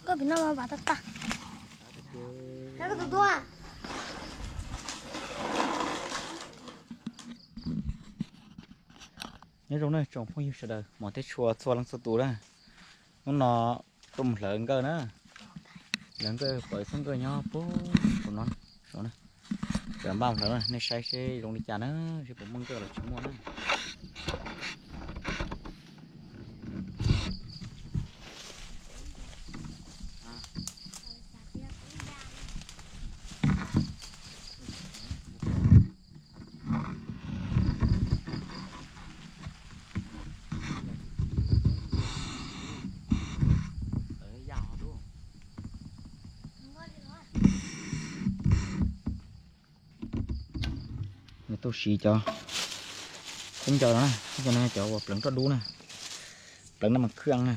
Nkauj pem no mas vam tag tag. Tus tuaj. Nyob zoo na tsoom phooj ywg sawv daws, hmov thiab tshua txhua leej txhua tus na. Hnub no tuaj mus hlawv nkawj na. Hlawv nkawj pom ib txhob nkawj nyob puag saum no, saum na. Tseem npaj mus hlawv na, nej saib seb zoo li cas na, seb puas muaj nkawj los tsis muaj na. Nws tuaj siv cov khaub ncaws no na, khaub ncaws no cov uas pleev roj dub na, pleev naj mas khwj na.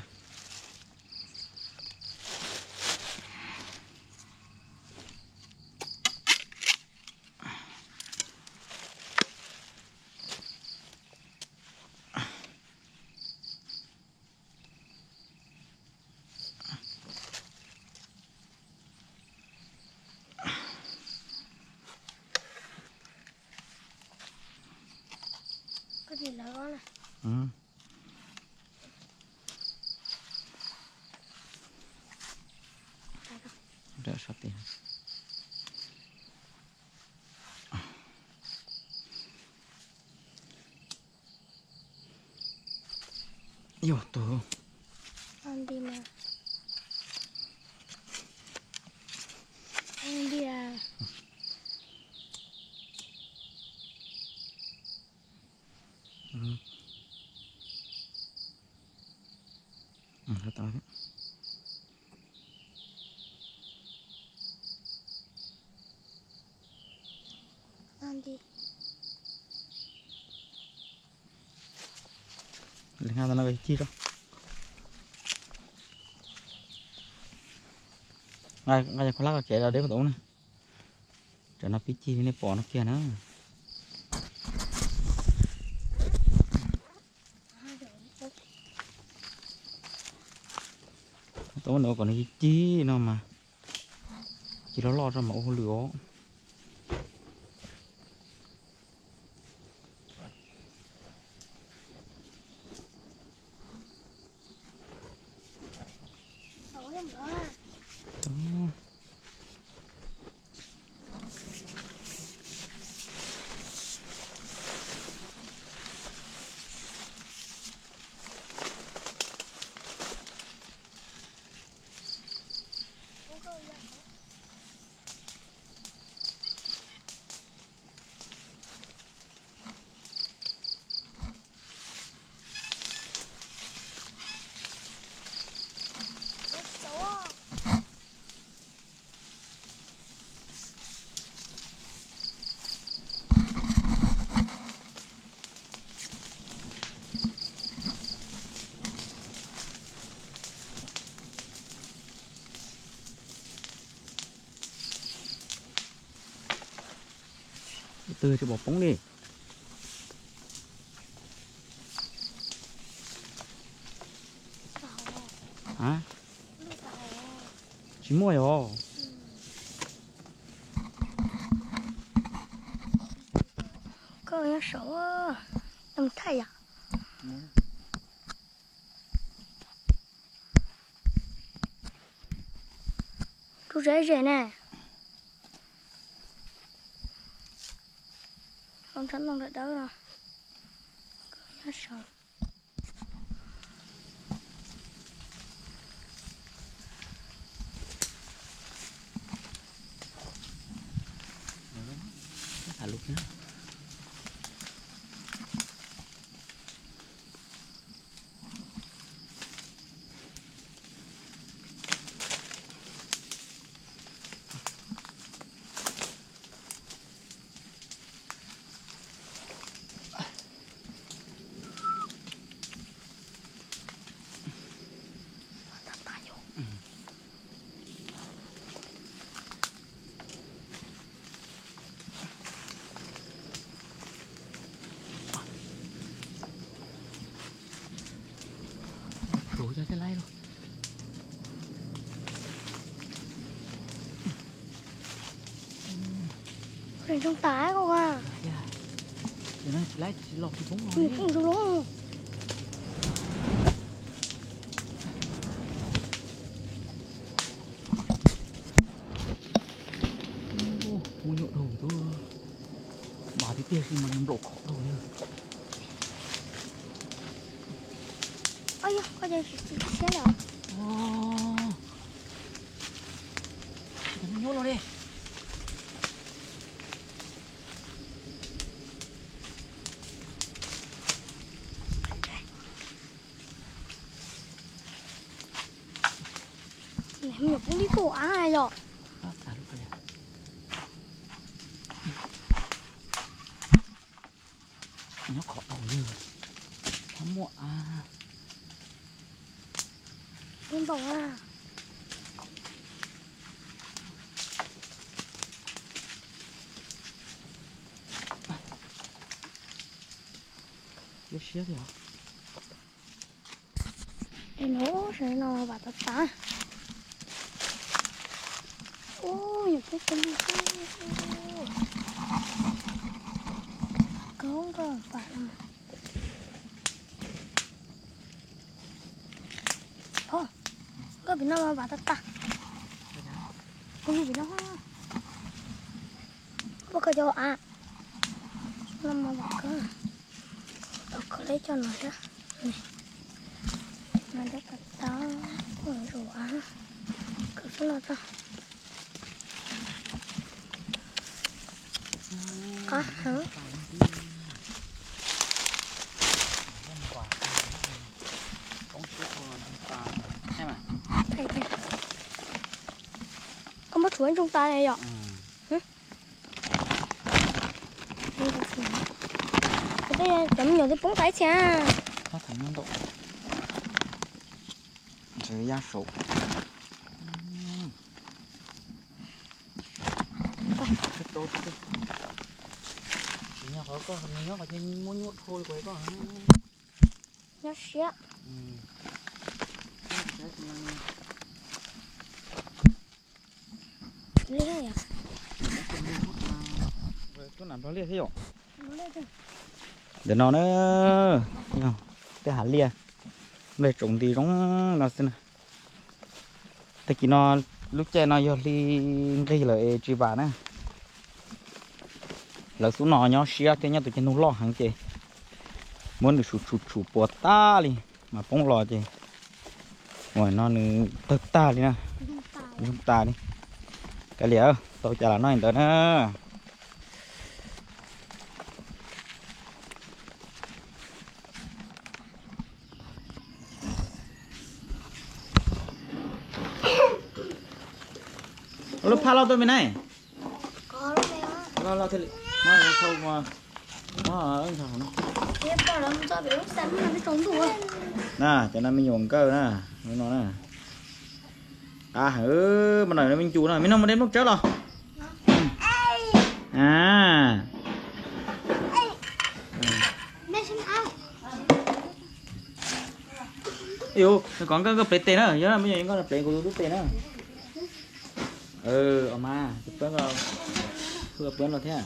Rau sab tid. Yog tus. Nqa cov khaub hlab kev los deb puag tom ub na. Cov no pib cig li nej pom no kiag na. Tau no kom nws cig cig no mas, cig loj loj rau mas ua hauj lwm os. Twg tsis pom poob li. Tsis muaj yog. Koj nyob saud, nws thaj yam. Rub zeb ze ne. Hauv ntshav nplooj dawb dawb no. Koj nyob saud. Zoo tas koj a. Yog no tsis laib tsis los tsis poob los. Nws poob zoo lawm. Muaj nyuaj dhau, mas tiag tiag xwb mas nplaum khov dhau li. Au yog, koj siab lawm. Nyuaj los li. Nws poob tib tug av yom. Nyob qhov au yog, qhov muaj av. Poob ntau a. Siab thiab. Es no sawv no vam tas tas. Ub, nyuam pub peb lub xwb. Kawg nkauj pam no. Ho, nkauj pem no mas vam tas tas. Kuv lub pem no. Poj koj cov av no mas vam kawg. Tau kawg, leb coj no thiab. No cov tas tas, kuj zoo av. Kawg xwb no tso. Qab heev. Koj muab tshuav ntsoog tas yom? Cov me nyuam twb poob tas ib txhia. Yaj saum. Tsis nyob qhov koj, nws nyob qhov ces muaj nyuaj dhau li kuv hais koj. Nyob siab. Ntawm no na, yog tej hav liaj, nplaig tsaus nti zoo no xwb na. Tag kis no, lub caij no yog hli nqig lawm es tsis vam na. Lawv xub no nyob siab thiab nyob tus ceg nug loj heev ces muab nws tshum tshum tshum puas tag li mas poob los ces ua no nws tawg tag li na, zoo tas li. Kav liam, tau cas los noj li ntawd na. Lub phaj loj tuaj me na. Loj loj thiaj li, muab thau, muab ntog no. Na, cov no me nyuam nkawj na, no na. Qab heev, mas no me ncu no, me no mus de nplooj tsawb los. Yus, kov nkawj nkawj plev tes na, yog me nyuam nkawj plev kuv lub tes na. Os mas, pab, pab los thiab.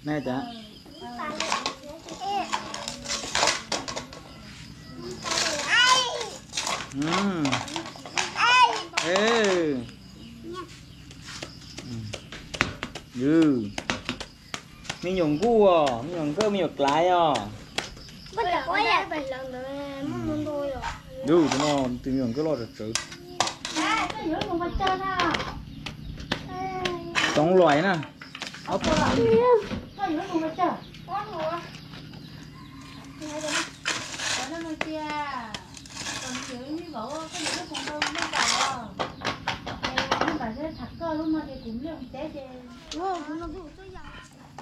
Nai tas. Me nyuam nkuj os, me nyuam nkawj, me nyuam klaiv os. Yus, tus no tus me nyuam nkawj loj tsawv tsawv. Toov luam na.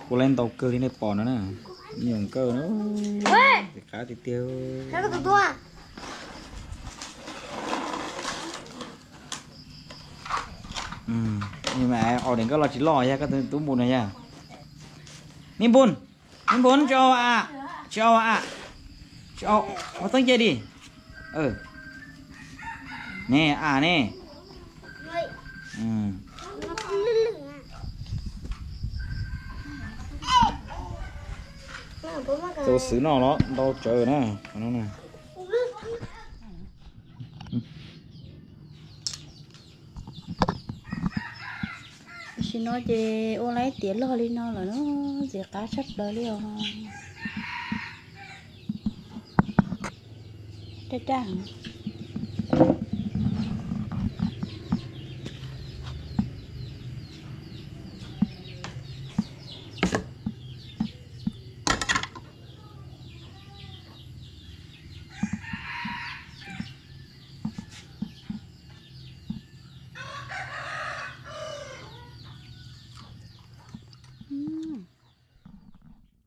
Kuv laiv ntau kawg li nej pom no na. Me nyuam nkawj na. Tes qab tiag tiag. Os, niam nkawj los tsis loj yag, koj tub npun no yag. Niam npun. Neb npua tsis au a, tsis au a, tsis au, ua teeb cia li. Ne, a ne. Tus xwb no los ntau tsawv na. Tam sim no ces ua laib tiav log li no lawm na, ntxim qab tshaj plaws li os. Raj raj heev.